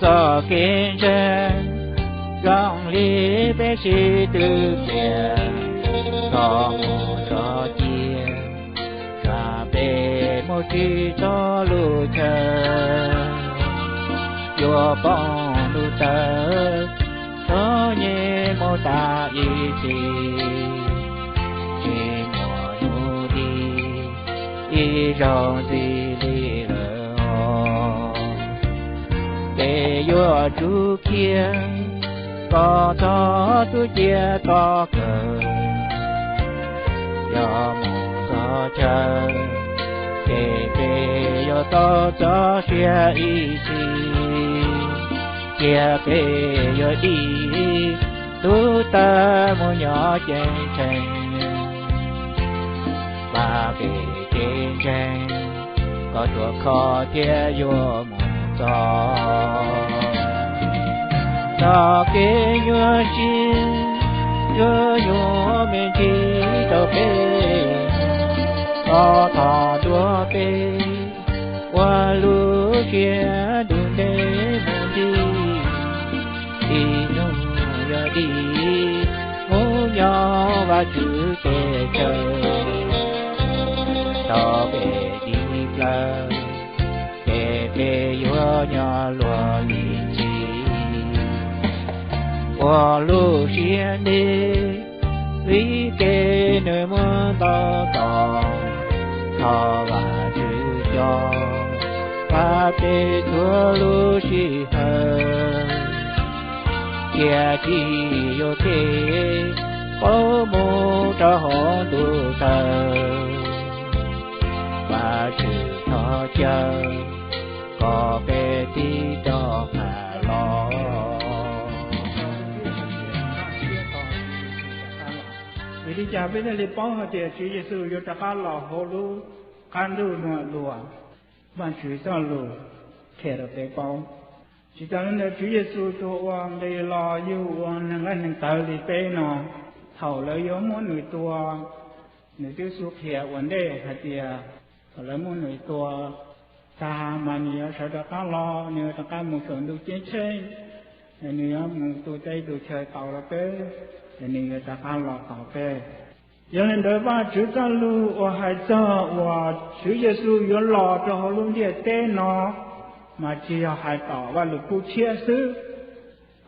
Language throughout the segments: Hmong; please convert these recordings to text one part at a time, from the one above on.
Txoj kev ntseeg zoo li peb sib tw pliag, txoj mus txoj cia, tsam peb mus tsis txog lub chaw. Yuav poob lub tawv, txhob nyem mus tas ib txhis, tsis muaj hnub dib ib zaug ntxiv li lawm os. Peb yuav tsum khiav, kom txog txoj cia txoj kawg. Yog mus txog chaw, ces peb yuav tau txoj sia ib txhis. Cia peb yuav dim tug tawg mus nyob ceeb tsheej. Vam peb kev ntseeg kom ruaj khov thiaj yuav mus txog. Txoj kev nyuaj siab yuav nyuaj me ntsis rau peb, thov thov tuaj peb ua lub siab ntuj ntev mus ntxiv. Ib hnub yuav dim mus nyob Vajtswv teb chaws, tau peb dim plaws, ces peb yuav nyob luag lim txim. Ua lub siab ntev vim kev nws muab ntau tos, thov Vajtswv coj pab peb txhua lub sij hawm, cia tsis yuav kev paub mus rau hauv ntuj tawg. Vajtswv thov caw kom peb tib rov qab los. Vim li cas peb thiaj li paub hais tias Tswv Yexus yuav rov qab los hauv lub qab ntuj no dua? Vajtswv txoj lus qhia rau peb paub. Tsis tas li ntawd, Tswv Yexus tus uas nqis los yug ua neeg nqaij neeg tawv li peb no, thaum lawv yuav muab nws tua, nws twb xub qhia ua ntej hais tias thaum lawv muab nws tua tag mas nws yuav sawv rov qab los, nws yuav rov qab mus saum ntuj ceeb tsheej, nws yuav mus tu teb tu chaw tos rau peb, nws yuav rov qab los tos peb. Yog li ntawd, Vajtswv txoj lus uas hais txog uas Tswv Yexus yuav los rau hauv lub ntiaj teb no mas tsis yog hais tom Vajluskub tshiab xwb.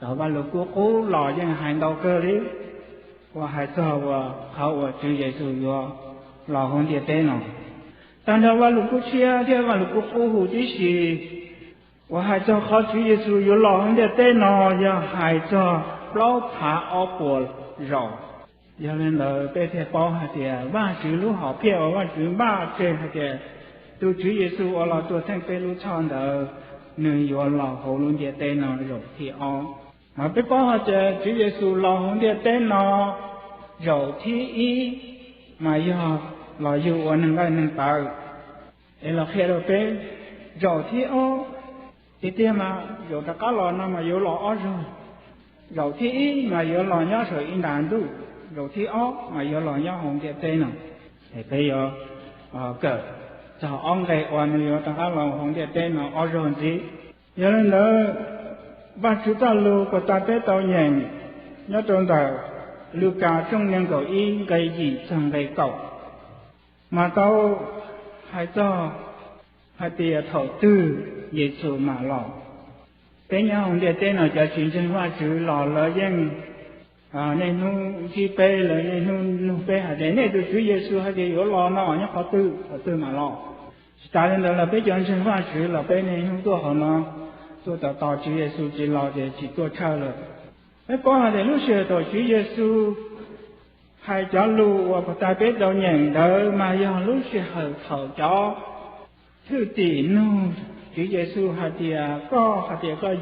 Tom Vajluskub qub los yeej hais ntau kawg li, uas hais txog uas qhov uas Tswv Yexus yuav los hauv ntiaj teb no. Tag nrho Vajluskub tshiab thiab Vajluskub qub huv tib si uas hais txog qhov Tswv Yexus yuav los hauv ntiaj teb no yog hais txog plaub phav ob puas zaus. Yog li ntawd, peb thiaj paub hais tias Vajtswv lub hom phiaj uas Vajtswv npaj tseg hais tias tus Tswv Yexus uas los tuag theej peb lub txhoj ntawd, nws yuav los hauv lub ntiaj teb no zaum thib ob. Mas peb paub hais tias Tswv Yexus los hauv ntiaj teb no zaum thib ib mas yog los yug ua neeg nqaij neeg tawv. Es los qhia rau peb, zaum thib ob, tiag tiag mas zaum rov qab los no mas yuav los ob zaug. Zaum thib ib mas yuav los nyob saum ib nta ntuj, zaum thib ob mas yuav los nyob hauv ntiaj teb no. Es peb yuav kawm txog ob nqe uas nws yuav rov qab los hauv ntiaj teb no ob zaug ntxiv. Yog li ntawd, Vajtswv txoj lus puas tas peb tau nyeem nyob rau ntawm Lukas tshooj nees nkaum ib nqe yim txog nqe kaum, mas tau hais txog hais tias thaum twg Yexus mam los. Peb nyob hauv ntiaj teb no cov tsis ntseeg Vajtswv los lawv yeej niaj hnub ntsib peb, lawv niaj hnub nug peb hais tias nej tus Tswv Yexus hais tias yuav los no nyob qhov twg, qhov twg mam los. Tsis tas li ntawd los peb cov ntseeg Vajtswv los peb niaj hnub tuaj hauv no, tuaj tos tos Tswv Yexus tsis los ces tsis tuaj tshawj lawm. Peb paub hais tias lub sij hawm thaum Tswv Yexus hais cov lus uas puas tas peb tau nyeem ntawd mas yog lub sij hawm thaum cov thwj tim nug Tswv Yexus hais tias koj hais tias koj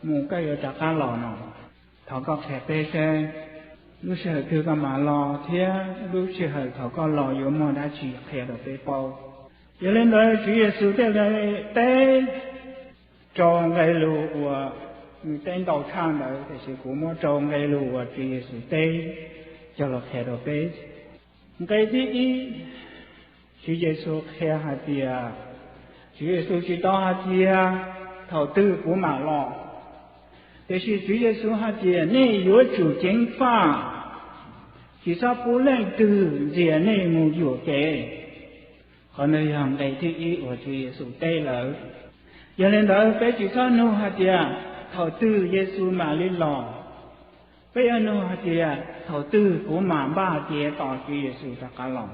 mus koj yuav rov qab los no, thov koj qhia peb seb lub sij hawm twg koj mam los thiab lub sij hawm thaum koj los yuav muaj dab tsi qhia rau peb paub. Yog li ntawd Tswv Yexus thiaj li teb rau nqe lus uas nws teb ntau tshaj ntawd, tiam sis kuv muab rau nqe lus uas Tswv Yexus teb coj los qhia rau peb. Nqe thib ib, Tswv Yexus qhia hais tias, Tswv Yexus tsis tau hais tias thaum twg kuv mam los. Tiam sis Tswv Yexus hais tias nej yuav tsum ceev faj, tsis txhob pub leej twg ntxias nej mus yuam kev. Qhov ntawd yog nqe thib ib uas Tswv Yexus teb lawm. Yog li ntawd peb tsis txhob nug hais tias thaum twg Yexus mam li los. Peb yuav nug hais tias thaum twg kuv mam npaj kev tos Tswv Yexus rov qab los.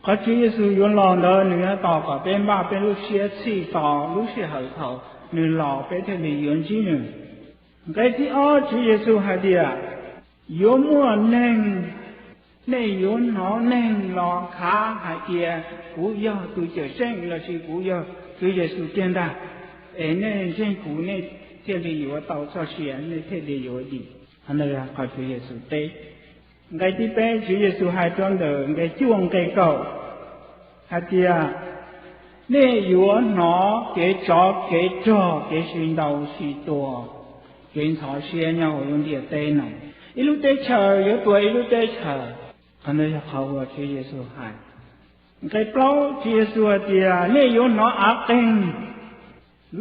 Qhov Tswv Yexus yuav los ntawd nws yuav tos kom peb npaj peb lub siab txhij tos lub sij hawm thaum nws los peb thiaj li yuav ntsib nws. Nqe thib ob Tswv Yexus hais tias yuav muaj neeg, nej yuav hnov neeg los khav hais tias kuv yog tus cawm seej lossis kuv yog Tswv Yexus tiag ntag, es nej ntseeg kuv nej thiaj li yuav tau txoj sia, nej thiaj li yuav dim. Qhov ntawd yog qhov Tswv Yexus teb. Nqe thib peb Tswv Yexus hais rau ntawm nqe cuaj nqe kaum hais tias nej yuav hnov kev tsov kev rog, kev sib ntaus sib tua, kev ntxhov siab nyob hauv lub ntiaj teb no. Ib lub teb chaws yuav tua ib lub teb chaws. Qhov ntawd yog qhov uas Tswv Yexus hais. Nqe plaub Tswv Yexus hais tias nej yuav hnov av qeeg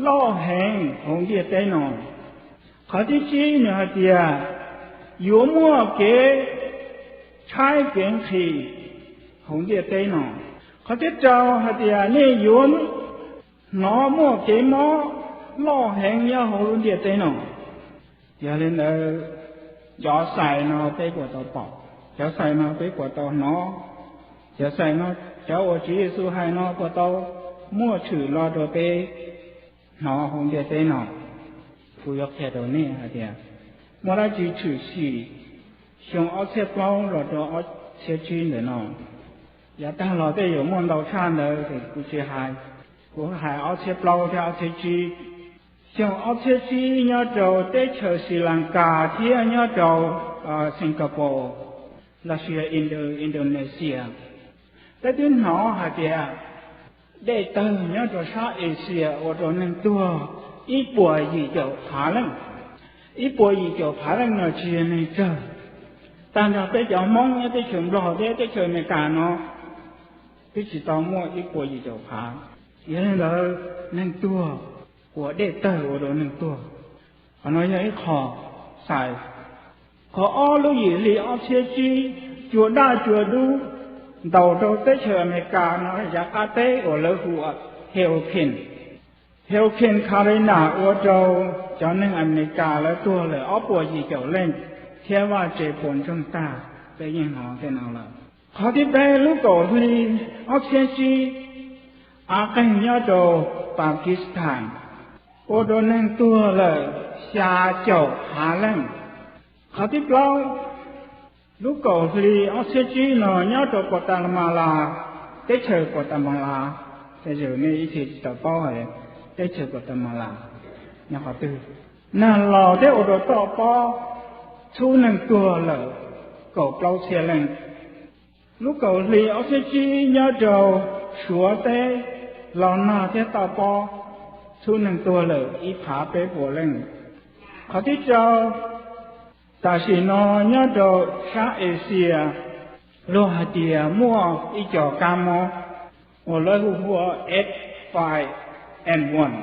loj heev hauv ntiaj teb no. Qhov thib tsib nws hais tias yuav muaj kev tshaib kev nqhis hauv ntiaj teb no. Qhov thib rau hais tias nej yuav hnov muaj kev mob loj heev nyob hauv lub ntiaj teb no. Yog li ntawd, cov xais no peb puas tau pom? Cov xais no peb puas tau hnov? Cov xais no, cov uas Tswv Yexus hais no puas tau muaj tshwm los rau peb hnov hauv ntiaj teb no? Kuv yuav qhia rau nej hais tias muaj dab tsi tshwm sim xyoo ob txhiab plaub los rau ob txhiab tsib ntawm no. Yav tag los tej zaum muaj ntau tshaj ntawd ces kuv tsis hais, kuv hais ob txhiab plaub thiab ob txhiab tsib. Xyoo ob txhiab tsib nyob rau teb chaws Sri Lanka thiab nyob rau Singapore lossis Indonesia, peb twb hnov hais tias dej tawg nyob rau sab Asia ua rau neeg tuag ib puas yim caum phav leej. Ib puas yim caum phav leej no tsis yog neeg tsawg. Tag nrho peb cov Hmoob nyob teb chaws Nplog thiab teb chaws Amelikas no twb tsis tau muaj ib puas yim caum phav. Yog li ntawd, neeg tuag uas dej tawg ua rau neeg tuag. Qhov no yog ib qho xais. Qhov ob, lub yim hli ob txhiab tsib, cua daj cua dub ntaus rau teb chaws Amelikas no yav qab teb uas lawv hu ua Hurricane, Hurricane Katrina ua rau cov neeg Amelikas lawv tuag lawm ob puas yim caum leej thiab vaj tse puas ntsoog tag, peb yeej hnov tej no lawm. Qhov thib peb, lub kaum hli ob txhiab tsib, av qeeg nyob rau Pakistan ua rau neeg tuag lawm xya caum phav leej. Qhov thib plaub, lub kaum hli ob txhiab tsib no nyob rau Guatemala, teb chaws Guatemala, tej zaum nej ib txhia tsis tau paub hais teb chaws Guatemala nyob qhov twg. Nag los thiab ua rau toj pob, txhub neeg tuag lawm kaum plaub txhiab leej. Lub kaum hli ob txhiab tsib nyob rau Suav teb, los nag thiab toj pob, txhub neeg tuag lawm ib phav peb puas leej. Qhov thib rau, tam sim no nyob rau sab Asia, luag hais tias muaj ib co kab mob uas lawv hu ua H five N one,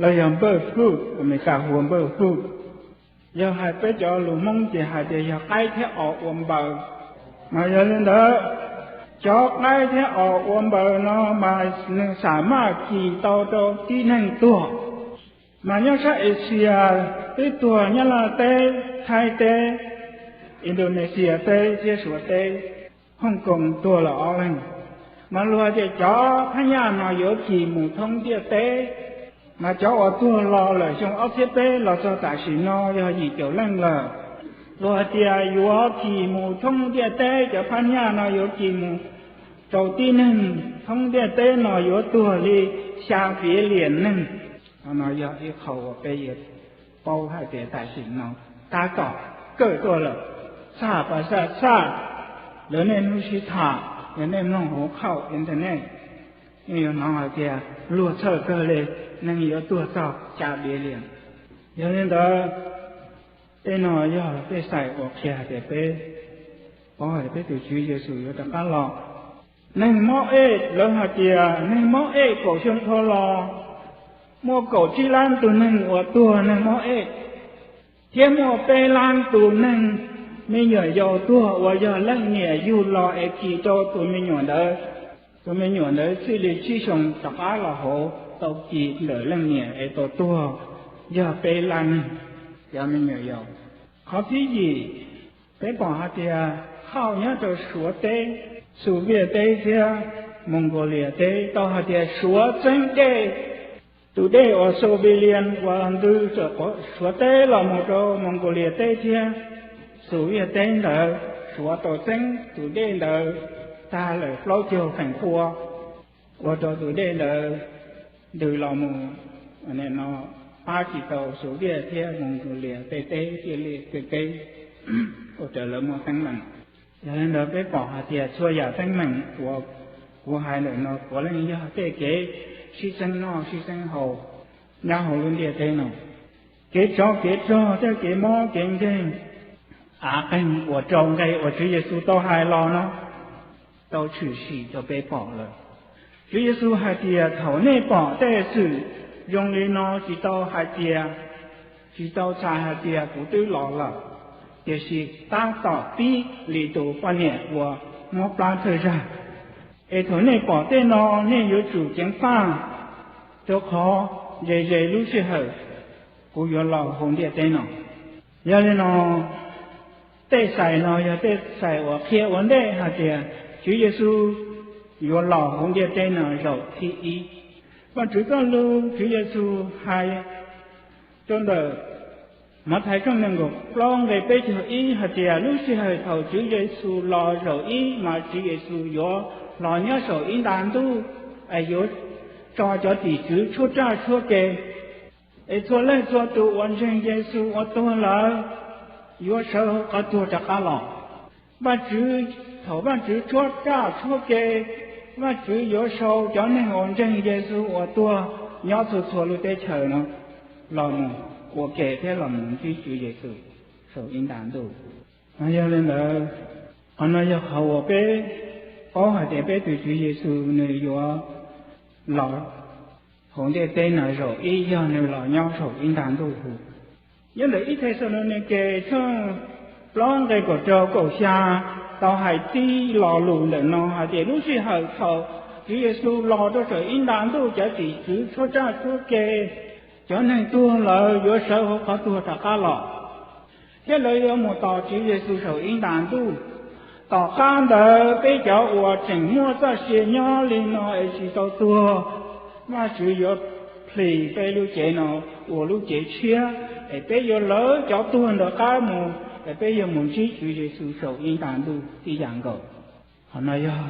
los yog bird flu, Amelikas hu ua bird flu. Yog hais peb cov lus Hmoob ces hais tias yog qaib thiab os ua npaws. Mas yog li ntawd, cov qaib thiab os ua npaws no mas nws xam maj kis tau rau tib neeg tuag. Mas nyob sab Asia twb tuag Nyab Laj teb, Thaib teb, Indonesia teb thiab Suav teb, Hong Kong tuag lawm ob leeg. Mas luag hais tias cov phab nyaj no yuav kis mus thoob ntiaj teb. Mas cov uas tuag los lawm xyoo ob txhiab peb los txog tam sim no yog yim caum leej lawm. Luag hais tias yuav kis mus thoob ntiaj teb, cov phab nyaj no yuav kis mus rau tib neeg thoob ntiaj teb no yuav tuag li xya piv liam neeg. Qhov no yog ib qho uas peb yuav paub hais tias tam sim no tab tom kawm tuaj lawm. Txaj pas xaj txaj, lawv nej hnub sib tham, lawv nej mloog hauv qhauj internet, nej yuav hnov hais tias luag txhawj kawg li, neeg yuav tuag txog xya piv liam. Yog li ntawd, tej no yog tej xais uas qhia hais tias peb paub hais tias peb tus Tswv Yexus yuav rov qab los. Neeg mob ej, lawv hais tias neeg mob ej kaum xyoo dhau los muaj kaum tsib lab tus neeg uas tuag neeg mob ej, thiab muaj peb lab tus neeg me nyuam yaus tuag uas yog leej niam yug los es kis rau tus me nyuam ntawd. Tus me nyuam ntawd txij li tsib xyoos rov qab los hauv tau kis ntawm leej niam es tau tuag, yog peb lab neeg, cov me nyuam yaus. Qhov thib yim, peb pom hais tias hauj nyob rau Suav teb, Xus Viaj teb thiab Moos Nkaus Lias teb tau hais tias Suav txeeb dej, tus dej uas Xus Viaj Lias uas ntws Suav teb los mus rau Moos Nkaus Lias teb thiab Xus Viaj teb ntawd, Suav tau txeeb tus dej ntawd tag lawm plaub caug feem pua, ua rau tus dej ntawd ntws los mus no pab tsis tau Xus Viaj thiab Moos Nkaus Lias tej teb thiaj li tej teb ua rau lawv muaj teeb meem. Yog li ntawd peb pom hais tias txhua yam teeb meem uas kuv hais ntawm no puav leej yog tej kev sib txeeb noj sib txeeb haus nyob hauv lub ntiaj teb no. Kev tsov kev rog thiab kev mob kev nkeeg av qeeg uas raug nqe uas Tswv Yexus tau hais los no tau tshwm sim rau peb pom lawm. Tswv Yexus hais tias thaum nej pom tej xwm zoo li no tsis tau hais tias, tsis tau txhais hais tias kuv twb los lawm, tiam sis tab tom pib li tus poj niam uas mob plab thawj zaug. Es thaum nej pom tej no nej yuav tsum ceev faj, rau qhov ze ze lub sij hawm kuv yuav los hauv ntiaj teb no. Yog li no, tej xais no yog tej xais uas qhia ua ntej hais tias Tswv Yexus yuav los hauv ntiaj teb no zaum thib ib. Vajtswv txoj lus Tswv Yexus hais rau ntawm Mathais tshooj nees nkaum plaub nqe peb caug ib hais tias lub sij hawm thaum Tswv Yexus los zaum ib mas Tswv Yexus yuav los nyob saum ib nta ntuj, es yuav tso cov tim tswv tshuab raj tshuab ke, es txhua leej txhua tus uas ntseeg Yexus uas tuag lawm yuav sawv hauv qhov tuag rov qab los. Vajtswv, thaum Vajtswv tshuab raj tshuab ke, Vajtswv yuav sau cov neeg uas ntseeg Yexus uas tuag nyob txhua txhua lub teb chaws no los mus ua ke thiab los mus ntsib Tswv Yexus saum ib nta ntuj. Yog li ntawd, qhov no yog qhov uas peb paub hais tias peb tus Tswv Yexus nws yuav los hauv ntiaj teb no zaum ib yog nws los nyob saum ib nta ntuj hu. Nyob ntawm ib Thexalaunikes tshooj plaub nqe kaum rau kaum xya tau hais tib lo lus ntawm no hais tias lub sij hawm thaum Tswv Yexus los rau saum ib nta ntuj cov tim tswv tshuab raj tshuab ke, cov neeg tuag lawm yuav sawv hauv qhov tuag rov qab los, thiab lawv yuav mus tos Tswv Yexus saum ib nta ntuj. Tom qab ntawd peb cov uas tseem muaj txoj sia nyob li no es tsis tau tuag, Vajtswv yuav plhis peb lub cev no ua lub cev tshiab, es peb yuav lawv cov tuag ntawd qab mus, es peb yuav mus ntsib Tswv Yexus saum ib nta ntuj tib yam nkaus. Qhov no yog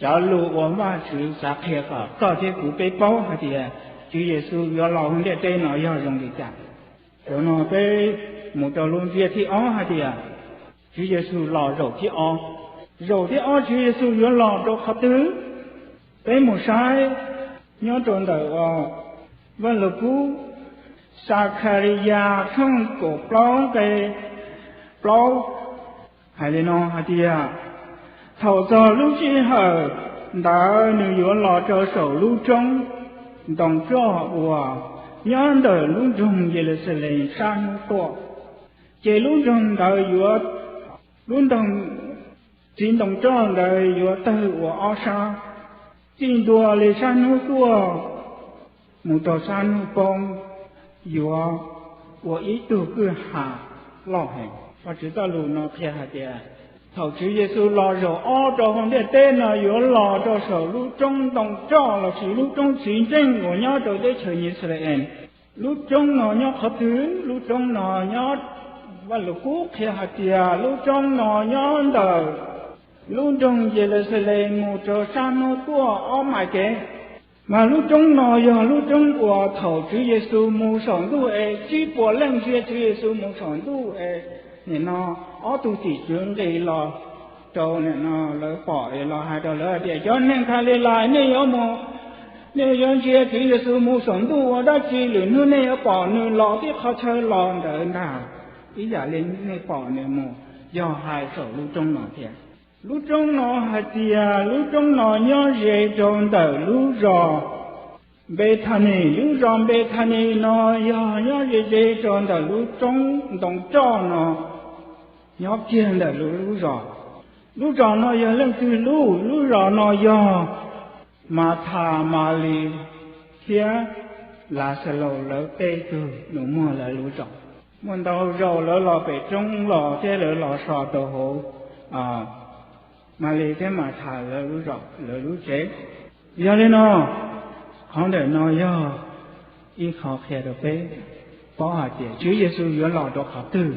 cov lus uas Vajtswv xav qhia kom koj thiab kuv peb paub hais tias Tswv Yexus yuav los hauv ntiaj teb no yog zoo li cas. Zaum no peb mus rau lub ntsiab thib ob hais tias Tswv Yexus los zaum thib ob. Zaum thib ob Tswv Yexus yuav los rau qhov twg? Peb mus saib nyob rau ntawm Vaj Lug Kub, Xakhaliyas tshooj kaum plaub nqe plaub hais li no hais tias, thaum txog lub sij hawm ntawd nws yuav los rau saum lub roob ntoo roj uas nyob ntawm lub nroog Yeluxalees sab hnub tuaj. Ces lub nroog ntawd yuav, lub nroog txiv ntoo roj ntawd yuav tawg ua ob sab, txij ntua li sab hnub tuaj mus rau sab hnub poob, yuav ua ib tug kwj ha loj heev. Vajtswv txoj lus no qhia hais tias thaum Tswv Yexus los zaum ob rau hauv ntiaj teb no yuav los rau saum lub roob ntoo roj lossis lub roob txiv ntseej uas nyob rau teb chaws Yixalayees. Lub roob no nyob qhov twg? Lub roob no nyob, Vaj Lug Kub qhia hais tias lub roob no nyob ntawm lub nroog Yeluxalees mus rau sab hnub tuaj ob mais kev. Mas lub roob no yog lub roob uas thaum Tswv Yexus mus saum ntuj es tsib puas leej ntsia Tswv Yexus mus saum ntuj es nim no ob tug tim tswv nqis los rau nim no lawv pom es los hais rau lawv hais tias cov neeg Kalilais, nej yuav mus, nej yuav ntsia Tswv Yexus mus saum ntuj ua dab tsi? Lwm hnub nej yuav pom nws los tib qhov chaw los ntawd ntag, ib yam li nej pom nws mus. Yog hais saum lub roob no thiab. Lub roob no hais tias lub roob no nyob ze rau ntawm lub zos Npethanis. Lub zos Npethanis no yog nyob ze ze rau ntawm lub roob ntoo roj no, nyob kiag ntawm lub lub zos. Lub zos no yog leej twg lub? Lub zos no yog Mathas, Malis thiab Laxalaus lawv peb tug nus muag lawv lub zos. Muaj ntau zaus lawv los pem roob los thiab lawv los so rau hauv Malis thiab Mathas lawv lub zos, lawv lub tsev. Yog li no, qhov ntawm no yog ib qho qhia rau peb paub hais tias Tswv Yexus yuav los rau qhov twg.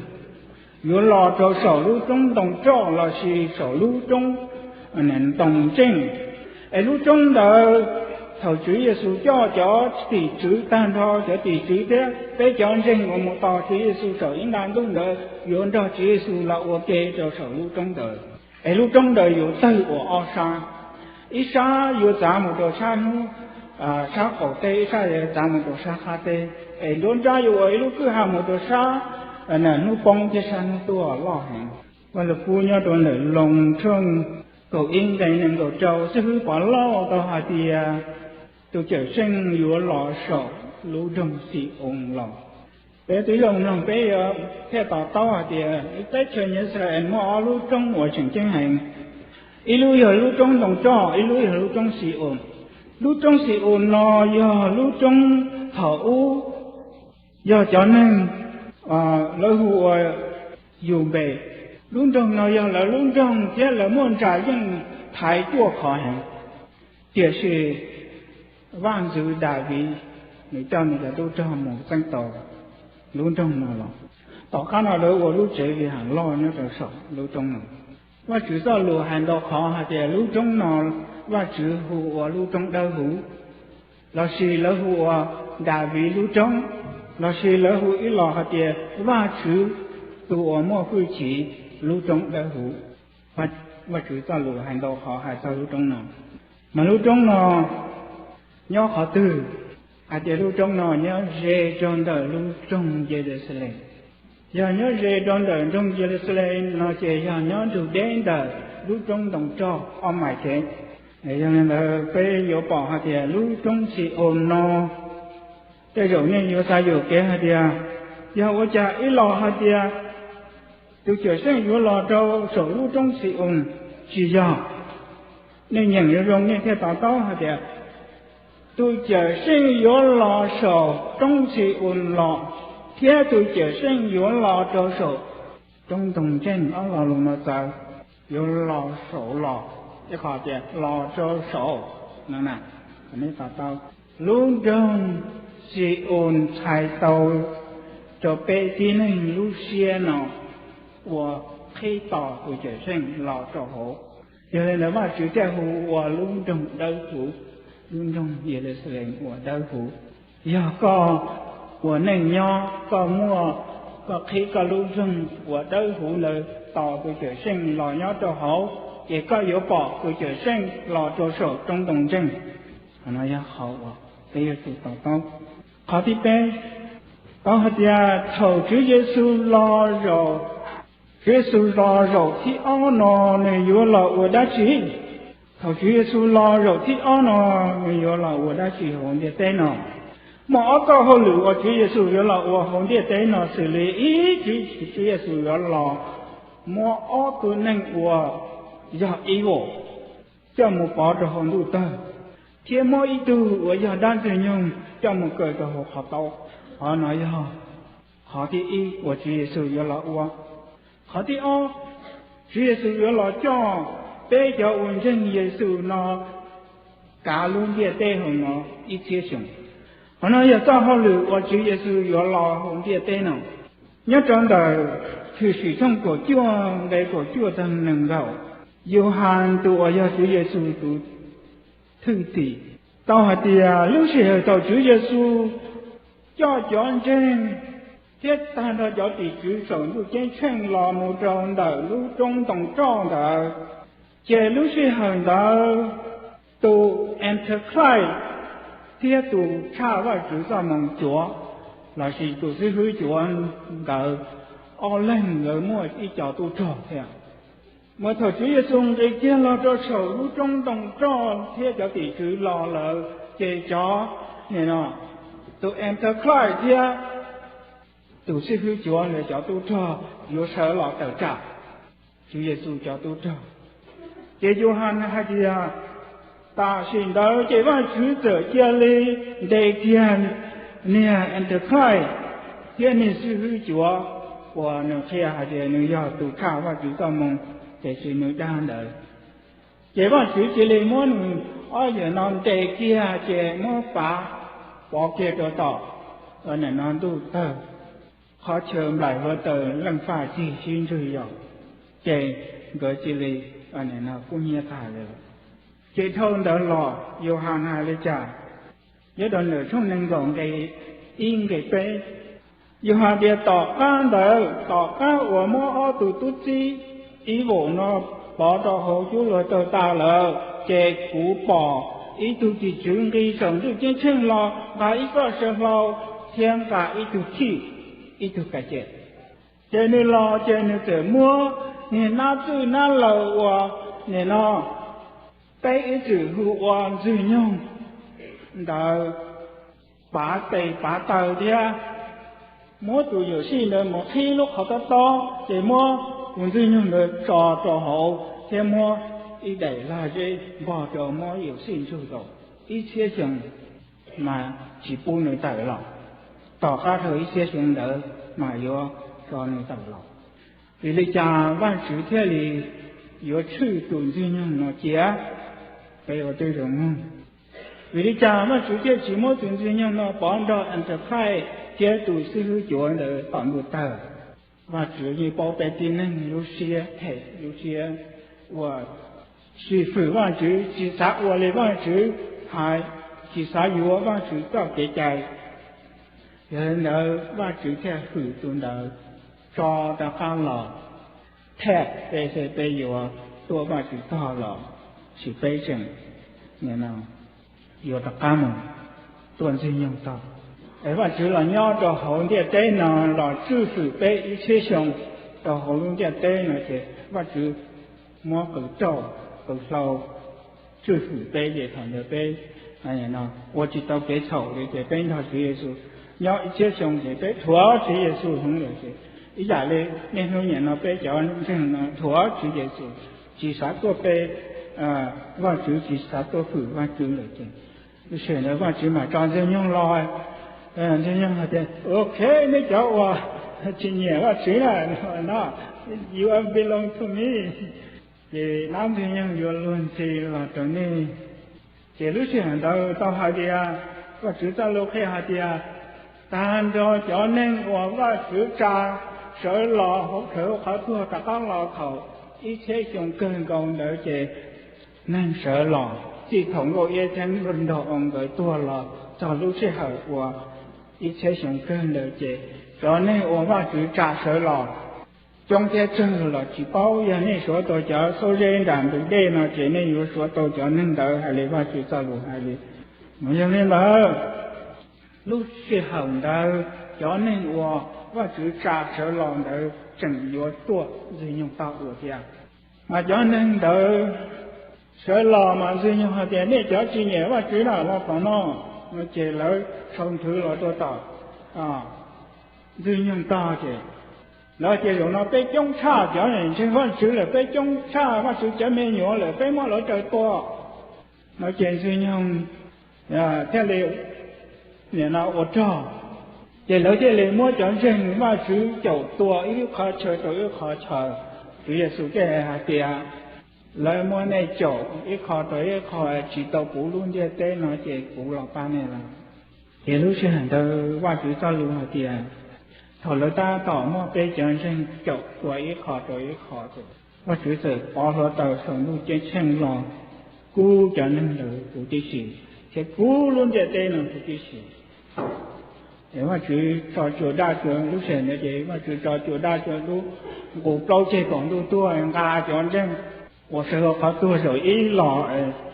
Yuav los rau saum lub roob ntoo roj lossis saum lub roob ntoo ntseej. Es lub roob ntawd, thaum Tswv Yexus coj cov tim tswv tag nrho, cov tim tswv thiab peb cov ntseeg uas mus tos Tswv Yexus saum ib nta ntuj ntawd yuav nrog Tswv Yexus los ua ke rau saum lub roob ntawd. Es lub roob ntawd yuav tawg ua ob sab, ib sab yuav txav mus rau sab hnub, sab qaum teb, ib sab yuav txav mus rau sab qab teb. Es nruab nrab yuav ua ib lub kwj ha mus rau sab hnub poob thiab sab hnub tuaj loj heev. Vaj Lug Kub nyob rau ntawm Loos tshooj kaum ib nqe nees nkaum rau xib hwb Pov Lauj tau hais tias tus Cawm Seej yuav los saum lub nroog Xi-oos los. Peb tib zoo mloog, peb yuav thiaj to taub hais tias teb chaws Yixalayees muaj ob lub roob uas tseem ceeb heev. Ib lub yog lub roob ntoo roj, ib lub yog lub roob Xi-oos. Lub roob Xi-oos no yog lub roob thaum ub yog cov neeg lawv hu ua Yus Npes. Lub nroog no yog lawv lub nroog thiab lawv muaj ntsa yeej thaiv ruaj khov heev. Tiam sis vaj ntxwv Daviv nws coj nws cov tub rog mus txeeb tau lub nroog no los. Tom qab no lawv ua lub tsev Npis Has loj nyob rau saum lub roob no. Vajtswv txoj lus hais ntau qhov hais tias lub roob no Vajtswv hu ua lub roob dawb huv, lossis lawv hu ua Daviv lub roob, lossis lawv hu ib los hais tias Vajtswv tus uas muaj hwj chim lub roob dawb huv. Vajtswv txoj lus hais ntau qhov hais txog lub roob no. Mas lub roob no nyob qhov twg? Hais tias lub roob no nyob ze rau ntawm lub nroog Yeluxalees. Yog nyob ze rau ntawm nroog Yeluxalees no ces yog nyob nrug deb ntawm lub roob ntoo roj ob mais kev. Yog li ntawd peb yuav pom hais tias lub roob Xi-oos no, tej zaum nej yuav xav yuam kev hais tias, yog ua cas ib los hais tias tus Cawm Seej yuav los rau saum lub roob Xi-oos? Tsis yog. Nej nyeem zoo zoo nej thiaj to taub hais tias tus Cawm Seej yuav los saum roob Xi-oos los, thiab tus Cawm Seej yuav los rau saum roob ntoo ntseej. Ob lo lus no txawv, yuav los saum los, ib qho tias los rau saum no na. Nej to taub, lub nroog Xi-oos txhais tau rau peb tib neeg lub siab no uas qhib tos tus Cawm Seej los rau hauv. Yog li ntawd Vajtswv thiaj hu ua lub nroog dawb huv, lub nroog Yeluxalees uas dawb huv. Yog koj ua neej nyob, koj muaj, koj qhib koj lub nroog uas dawb huv ntawd tos tus Cawm Seej los nyob rau hauv, ces koj yuav pom tus Cawm Seej los rau saum roob ntoo ntseej. Qhov no yog qhov uas peb yuav tsum to taub. Qhov thib peb, tau hais tias thaum Tswv Yexus los zaum, Tswv Yexus los zaum thib ob no nws yuav los ua dab tsi? Thaum Tswv Yexus los zaum thib ob no nws yuav los ua dab tsi hauv ntiaj teb no? Muaj ob txoj hauj lwm uas Tswv Yexus yuav los ua hauv ntiaj teb no xws li ib, Tswv Yexus yuav los muab ob tug neeg uas yog evil coj mus pov rau hauv ntuj tawg, thiab muab ib tug uas yog dab ntxwg nyoog coj mus kaw rau hauv qhov tau. Qhov no yog qhov thib ib uas Tswv Yexus yuav los ua. Qhov thib ob, Tswv Yexus yuav los coj peb cov uas ntseeg Yexus no kav lub ntiaj teb hauv no ib txhiab xyoo. Qhov no yog txoj hauj lwm uas Tswv Yexus yuav los hauv ntiaj teb no. Nyob rau ntawm Tshwm Sim tshooj kaum cuaj nqe kaum cuaj txog nees nkaum, Yauhas tus uas yog Tswv Yexus tus thwj tim tau hais tias lub sij hawm thaum Tswv Yexus coj cov ntseeg thiab tag nrho cov tim tswv saum ntuj ceeb tsheej los mus rau ntawm lub roob ntoo roj ntawd, ces lub sij hawm ntawd tus Antichrist thiab tus tshaj Vajtswv txoj moo cuav lossis tus xib hwb cuav ntawd ob leeg nkawd muaj ib co tub rog thiab. Mas thaum Tswv Yexus nqis kiag los rau saum lub roob ntoo roj thiab cov tim tswv los lawm, ces cov no, tus Antichrist thiab tus xib hwb cuav ntawd cov tub rog yuav sawv los tawm tsam Tswv Yexus cov tub rog. Ces Yauhas hais tias, tam sim ntawd ces Vajtswv txawm cia li ntes kiag niag Antichrist thiab niag xib hwb cuav uas nws qhia hais tias nws yog tus tshaj Vajtswv txoj moo, tiam sis nws dag ntawd. Ces Vajtswv cia li muab nws ob yam no ntes kiag ces muab pav pov kiag rau tom, nim no ntuj tawg, qhov chaw nplaim hluav taws leej faj cig sib ntswg yos, ces nkawd cia li, nim no kub hnyiab tag li lawm. Ces dhau ntawd los Yauhas hais li cas? Nyob rau ntawm tshooj nees nkaum nqe ib nqe peb, Yauhas tias, tom qab ntawd, tom qab uas muab ob tug tub txib ib vum no pov rau hauv cub hluav taws tas lawm, ces kuv pom ib tug tim tswv nqis saum ntuj ceeb tsheej los nqa ib txoj saw hlau thiab nqa ib tug thij, ib tug ka cem. Ces nws los ces nws txawm muab niag nab txwj nab laws uas, nim no, peb ib txwm hu ua Ntxwg Nyoog ntawd pav tes pav taw thiab muab tus yuam sij ntawd mus qhib lub qhov tob tob, ces muab tus Ntxwg Nyoog ntawd tso rau hauv thiab muab ib daim lag zeb npog rau, muab yuam sij ntsug tau ib txhiab xyoo, mas tsis pub nws tawm los. Tom qab dhau ib txhiab xyoo ntawd mas yuav tso nws tawm los. Vim li cas Vajtswv thiaj li yuav tshwj tus Ntxwg Nyoog no cia? Peb ua tib zoo mloog. Vim li cas Vajtswv thiaj tsis muab tus Ntxwg Nyoog no pov nrog Antichrist thiab tus xib hwb cuav ntawd tom ntuj tawg? Vajtswv yeej paub peb tib neeg lub siab phem, lub siab uas tsis fwm Vajtswv, tsis xav ua li Vajtswv hais, tsis xav yuav Vajtswv txoj kev cai. Yog li ntawd Vajtswv thiaj hwm tus ntawd tso rov qab los, thiab peb, peb yuav tuaj Vajtswv tog los sis peb tseem yuav rov qab mus tuaj Ntxwg Nyoog tog. Es Vajtswv los nyob rau hauv ntiaj teb no los tswj hwm peb ib txhiab xyoo rau hauv lub ntiaj teb no ces Vajtswv muab qws rauj qws hlau tswj hwm peb ces thaum ntawd peb ua tsis tau kev txhaum li ces peb nrog Tswv Yexus nyob ib txhiab xyoo ces peb dhuav Tswv Yexus heev lawm ces ib yam li niaj hnub nim no peb cov ntseeg no dhuav Tswv Yexus, tsis xav tuaj pe Vajtswv, tsis xav tuaj hwm Vajtswv lawm ces lub sij hawm ntawd Vajtswv mam tso Ntxwg Nyoog los. Ntxwg Nyoog hais tias, ok, nej cov uas tsis nyiam Vajtswv na, no, you belong to me. Ces dab Ntxwg Nyoog yuav luag ntxhi los rau nej. Ces lub sij hawm ntawd tau hais tias, Vajtswv txoj lus qhia hais tias, tag nrho cov neeg uas Vajtswv tsa sawv los hauv plawv qhov tuag rov qab los thaum ib txhiab xyoo kawg nkaus ntawd ces neeg sawv los txij thaum Nkauj Iab thiab Nkauj Nraug Oos nkawd tuag los txog lub sij hawm uas ib txhiab xyoo kawg ntawd ces cov neeg uas Vajtswv tsa sawv los coob thiab tsawg los tsis paub. Yog nej suav tau cov xub zeb nram ntug dej no ces nej yuav suav tau cov neeg ntawd hais li Vajtswv txoj lus hais li. Mas yog li ntawd, lub sij hawm ntawd cov neeg uas Vajtswv tsa sawv los ntawd tseem yuav tuaj Ntxwg Nyoog tog ua thiab. Mas cov neeg ntawd sawv los mas Ntxwg Nyoog hais tias, nej cov tsis nyiam Vajtswv na, los tom no. Ces lawv sau nthwv los rau tom Ntxwg Nyoog tog ces lawv tias, zaum no peb coob tshaj cov ntseeg Vajtswv lawm, peb coob tshaj Vajtswv cov me nyuam lawm, peb muab lawv raws tua. No ces Ntxwg Nyoog thiaj li nim no ua rog. Ces lawv thiaj li muab cov ntseeg Vajtswv caum tua ib lub qhov chaw rau ib qhov chaw. Tswv Yexus thiaj hais tias, lawv muab nej caum ib qho rau ib qho tsis tau kuv lub ntiaj teb no ces kuv los pab nej lawm. Ces lub sij hawm ntawd Vajtswv txoj lus hais tias, thaum lawv tab tom muab peb cov ntseeg caum tua ib qho rau ib qho ces Vajtswv txawm pov hluav taws saum ntuj ceeb tsheej los kub cov neeg ntawd huv tib si, thiab kub lub ntiaj teb no huv tib si. Es Vajtswv tso cua daj cua, lub sij hawm ntawd ces Vajtswv tso cua daj cua dub, nqus plaub ceg kaum ntuj tuaj nqa cov ntseeg uas sawv hauv qhov tuag zaum ib los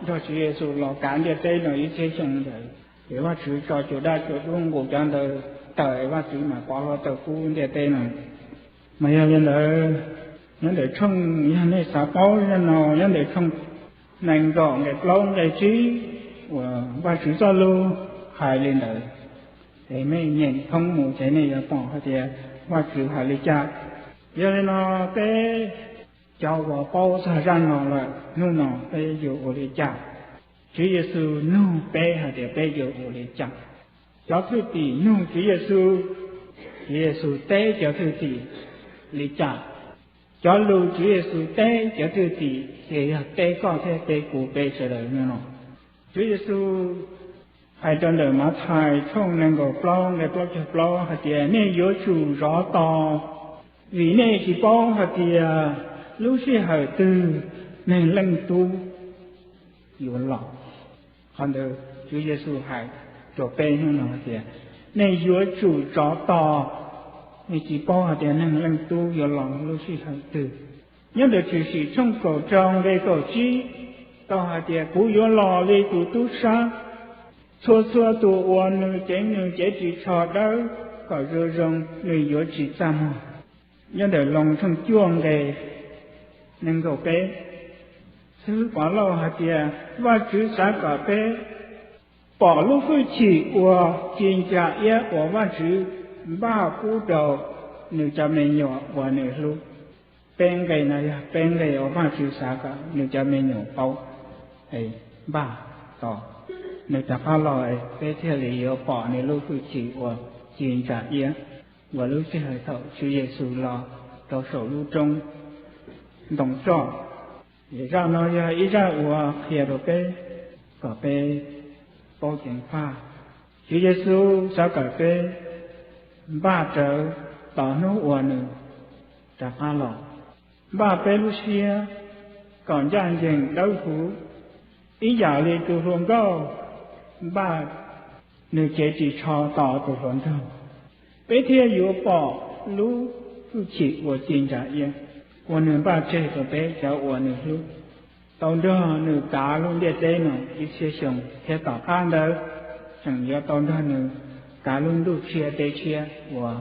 nrog Tswv Yexus los kav ntiaj teb no ib txhiab xyoo ntawd. Ces Vajtswv tso cua daj cua dub nqus cov ntawd tawm, Vajtswv mam pov hluav taws kub ntiaj teb no. Mas yog li ntawd, nyob ntawm tshooj, yog nej xav paub zaj no, nyob ntawm tshooj nees nkaum nqe plaub nqe tsib uas Vajtswv txoj lus hais li ntawd. Es nej nyeem thoob mus ces nej yuav pom hais tias Vajtswv hais li cas. Yog li no, peb cov uas paub txog zaj no lawm, hnub no peb yuav ua li cas? Tswv Yexus nug peb hais tias peb yuav ua li cas? Cov thwj tim nug Tswv Yexus, Tswv Yexus teb cov thwj tim li cas? Cov lus Tswv Yexus teb cov thwj tim ces yog teb koj thiab teb kuv peb sawv daws no. Tswv Yexus hais rau ntawm Mathais tshooj nees nkaum plaub nqe plaub caug plaub hais tias, nej yuav tsum zov tos, vim nej tsis paub hais tias lub sij hawm twg Neeg Leej Tub yuav los. Qhov ntawd Tswv Yexus hais rau peb hnub no hais tias, nej yuav tsum zov tos, nej tsis paub hais tias Neeg Leej Tub yuav los lub sij hawm twg. Nyob ntawm Tshwm Sim tshooj kaum rau nqe kaum tsib tau hais tias, kuv yuav los li tus tub sab, txhua txhua tus uas nws cev nws cev ris tsho dawb kom zoo zoo, nws yuav tsis txaj muag. Nyob ntawm Loos tshooj cuaj nqe nees nkaum peb, xib hwb Pov Lauj hais tias, Vajtswv xav kom peb pom lub hwj chim uas ci ntsa iab uas Vajtswv npaj pub rau nws cov me nyuam uas nws hlub. Peb nqe no yog peb nqe uas Vajtswv xav kom nws cov me nyuam paub, npaj tos nws rov qab los, peb thiaj li yuav pom nws lub hwj chim uas ci ntsa iab, uas lub sij hawm thaum Tswv Yexus los rau saum lub roob ntoo tsoj. Es zaj no yog ib zaj uas qhia rau peb kom peb paub ceev faj. Tswv Yexus xav kom peb npaj rawv tos hnub uas nws rov qab los, npaj peb lub siab kom ncaj ncees dawb huv, ib yam li tus hluas nkauj npaj nws cev ris tsho tos tus hluas nraug. Peb thiaj yuav pom lub hwj chim uas ci ntsa iab uas nws npaj tseg rau peb cov uas nws hlub. Tau nrog nws kav lub ntiaj teb no ib txhiab xyoo, thiab tom qab ntawd tseem yuav tau nrog nws kav lub ntuj tshiab teb tshiab uas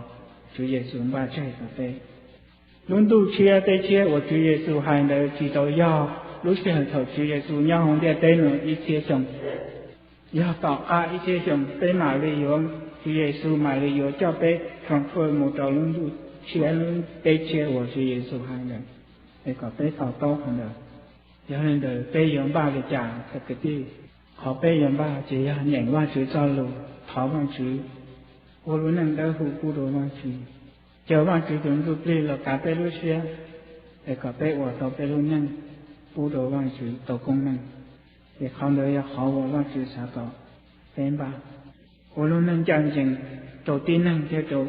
Tswv Yexus npaj tseg rau peb. Lub ntuj tshiab teb tshiab uas Tswv Yexus hais ntawd tsis tau yog lub sij hawm thaum Tswv Yexus nyob hauv ntiaj teb no ib txhiab xyoo. Yog tom qab ib txhiab xyoo peb mam li yuav, Tswv Yexus mam li yuav coj peb transfer mus rau lub ntuj tshiab teb tshiab uas Tswv Yexus hais ntawd, es kom peb to taub qhov ntawd. Yog li ntawd peb yuav npaj li cas txog kwv tij? Qhov peb yuav npaj ces yog nyeem Vajtswv txoj lus, thov Vajtswv, ua lub neej dawb huv pub rau Vajtswv, caw Vajtswv tus Ntsuj Plig los kav peb lub siab, es kom peb ua tau peb lub neej pub rau Vajtswv tau koob meej. Es qhov ntawd yog qhov uas Vajtswv xav kom peb npaj, ua lub neej ncaj ncees rau tib neeg thiab rau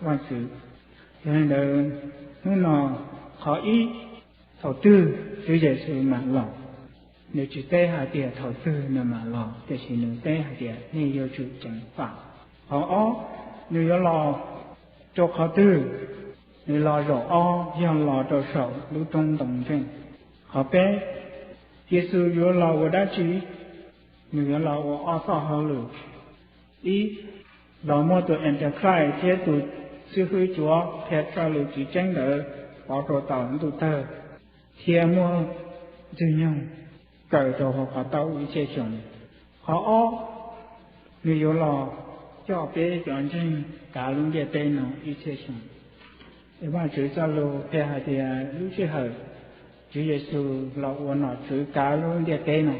Vajtswv. Yog li ntawd, hnub no, qhov ib, thaum twg Tswv Yexus mam los? Nws tsis teb hais tias thaum twg nws mam los, tiam sis nws teb hais tias nej yuav tsum ceev faj. Qhov ob, nws yuav los rau qhov twg? Nws los zaum ob yog los rau saum lub roob ntoo ntseej. Qhov peb, Yexus yuav los ua dab tsi? Nws yuav los ua ob txoj hauj lwm. Ib, los muab tus Antichrist thiab tus xib hwb cuav qhia txoj lus tsis tseeb ntawd pov rau tom ntuj tawg, thiab muab Ntxwg Nyoog kaw rau hauv qhov taub ib txhiab xyoo. Qhov ob, nws yuav los coj peb cov ntseeg kav lub ntiaj teb no ib txhiab xyoo. Es Vajtswv txoj lus qhia hais tias lub sij hawm Tswv Yexus los ua nom tswv kav lub ntiaj teb no,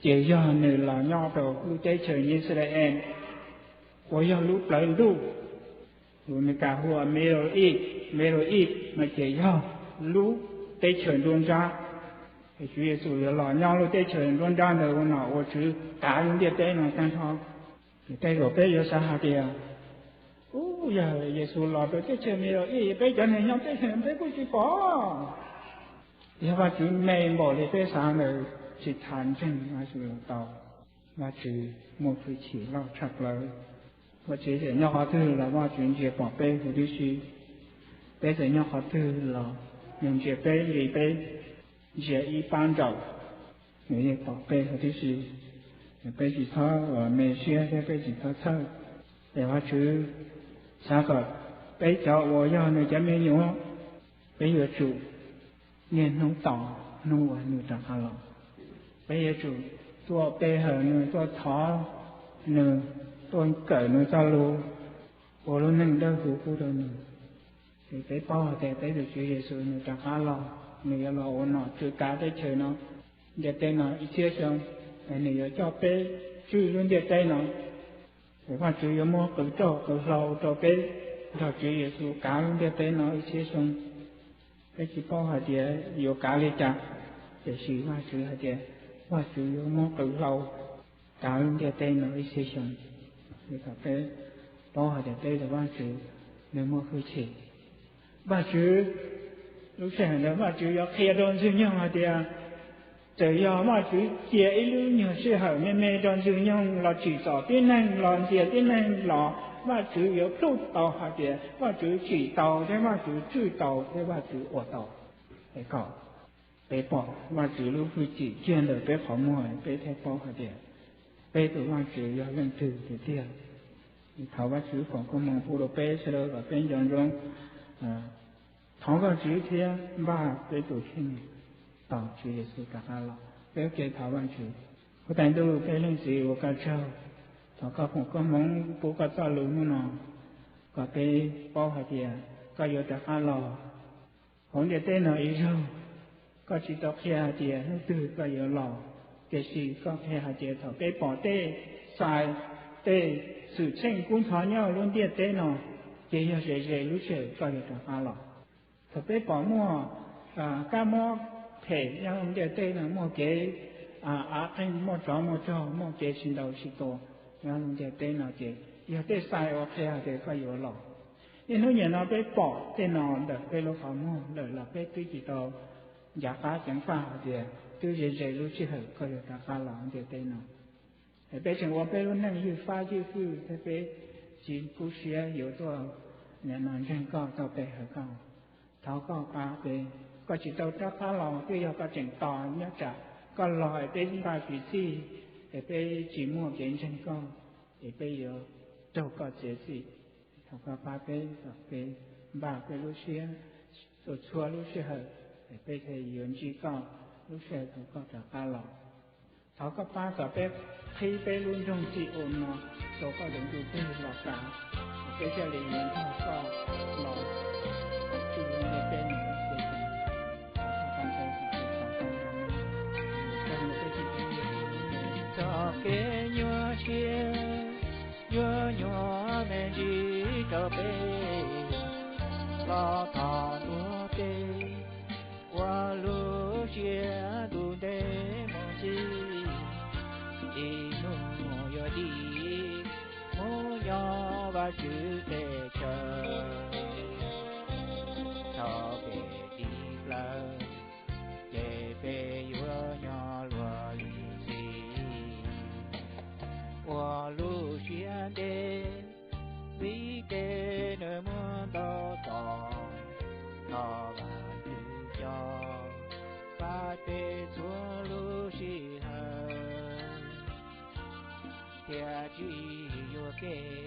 ces yog nws los nyob rau lub teb chaws Yixalayees, uas yog lub plawv ntuj, lus Meskas hu ua Middle East, Middle East no ces yog lub teb chaws nruab nrab. Es Tswv Yexus yuav los nyob lub teb chaws nruab nrab ntawd ua nom ua tswv kav lub ntiaj teb no tag nrho. Ces tej zaum peb yuav xav hais tias, u, yog Yexus los rau teb chaws Middle East, peb cov neeg nyob teb chaws peb kuj tsis pom. Yog Vajtswv me npaum li peb xav ntawd, tsis tas ntseeg Vajtswv los tau. Vajtswv muaj hwj chim loj tshaj plaws. Vajtswv txawm nyob qhov twg los Vajtswv ntsia pom peb huv tib si. Peb txawm nyob qhov twg los nws ntsia peb li peb ntsia ib pab ntsaum. Nws yeej pom peb huv tib si. Peb tsis txhob me siab thiab peb tsis txhob txhawj. Es Vajtswv xav kom peb cov uas yog nws cov me nyuam, peb yuav tsum niaj hnub tos hnub uas nws rov qab los. Peb yuav tsum tuaj pe hawm nws, tuaj thov nws tuaj kawm nws txoj lus, ua lub neej dawb huv pub rau nws. Ces peb paub hais tias peb tus Tswv Yexus nws rov qab los, nws yuav los ua nom tswv kav teb chaws no, ntiaj teb no ib txhiab xyoo, es nws yuav coj peb tswj lub ntiaj teb no. Es Vajtswv yuav muab qws roj qws hlau rau peb nrog Tswv Yexus kav lub ntiaj teb no ib txhiab xyoo. Peb tsis paub hais tias yuav kav li cas, tiam sis Vajtswv hais tias Vajtswv yuav muab qws hlau kav lub ntiaj teb no ib txhiab xyoo. Li kom peb paub hais tias peb tus Vajtswv nws muaj hwj chim. Vajtswv, lub sij hawm ntawd Vajtswv yuav qhia rau Ntxwg Nyoog hais tias, txawm yog Vajtswv cia ib lub nyuag sij hawm me me rau Ntxwg Nyoog los tsim txom tib neeg los ntxias tib neeg los Vajtswv yuav plhub tau hais tias Vajtswv tsim tau thiab Vajtswv tswj tau thiab Vajtswv ua tau. Es kom peb pom Vajtswv lub hwj chim kiag ntawm peb qhov muag, peb thiaj paub hais tias peb tus Vajtswv yog leej twg tiag tiag. Thov Vajtswv foom koob hmoov pub rau peb sawv daws kom peb nco ntsoov thov Vajtswv thiab npaj peb tus kheej tos Tswv Yexus rov qab los. Peb ua ke thov Vajtswv. Huab tais Ntuj, peb Leej Txiv ua koj tsaug, thov koj foom koob hmoov pub koj txoj lus hnub no, kom peb paub hais tias koj yuav rov qab los hauv ntiaj teb no ib zaug. Koj tsis tau qhia hais tias hnub twg koj yuav los, tiam sis koj qhia hais tias thaum peb pom tej xais, tej xwm txheej kub ntxhov nyob lub ntiaj teb no, ces yog ze ze lub sij hawm koj yuav rov qab los. Thaum peb pom muaj kab mob phem nyob lub ntiaj teb no, muaj kev av qeeg, muaj tsov muaj rog, muaj kev sib ntaus sib tua nyob lub ntiaj teb no, ces yog tej xais uas qhia hais tias koj yuav los. Niaj hnub nim no peb pom tej no ntawm peb lub qhov muag lawm los peb twb tsis tau nco qab ceev faj hais tias twb ze ze lub sij hawm koj yuav rov qab los ntiaj teb no. Es peb tseem ua peb lub neej ywj fab ywj fwj thiab peb tsis kub siab yuav tuaj nim no ntseeg koj tau pe hawm koj. Thov koj pab peb, koj tsis tau rov qab los twb yog koj tseem tos nyob tsam koj los es peb npaj kwv txhij, es peb tsis muaj kev ntseeg koj, es peb yuav raug koj txiav txim. Thov koj pab peb kom peb npaj peb lub siab txhua txhua lub sij hawm, es peb thiaj yuav ntsib koj lub sij hawm thaum koj rov qab los. Thov koj pab kom peb qhib peb lub nroog txim ua no rau koj tus ntu twg los kav, peb thiaj li yuav nrog koj los txij ntiaj teb no. Txoj kev nyuaj siab yuav nyuaj me ntsis rau peb los thov ntuag peb ua lub siab ntuj ntev mus ntxiv, ib hnub yuav dim mus nyob Vajtswv teb chaws. Thaum peb dim plaws ces peb yuav nyob luag lwm txij, ua lub siab ntev vim tej nws muaj ntau tos. Thov Vajtswv coj pab peb txhua lub sij hawm, thiaj tsis yuam kev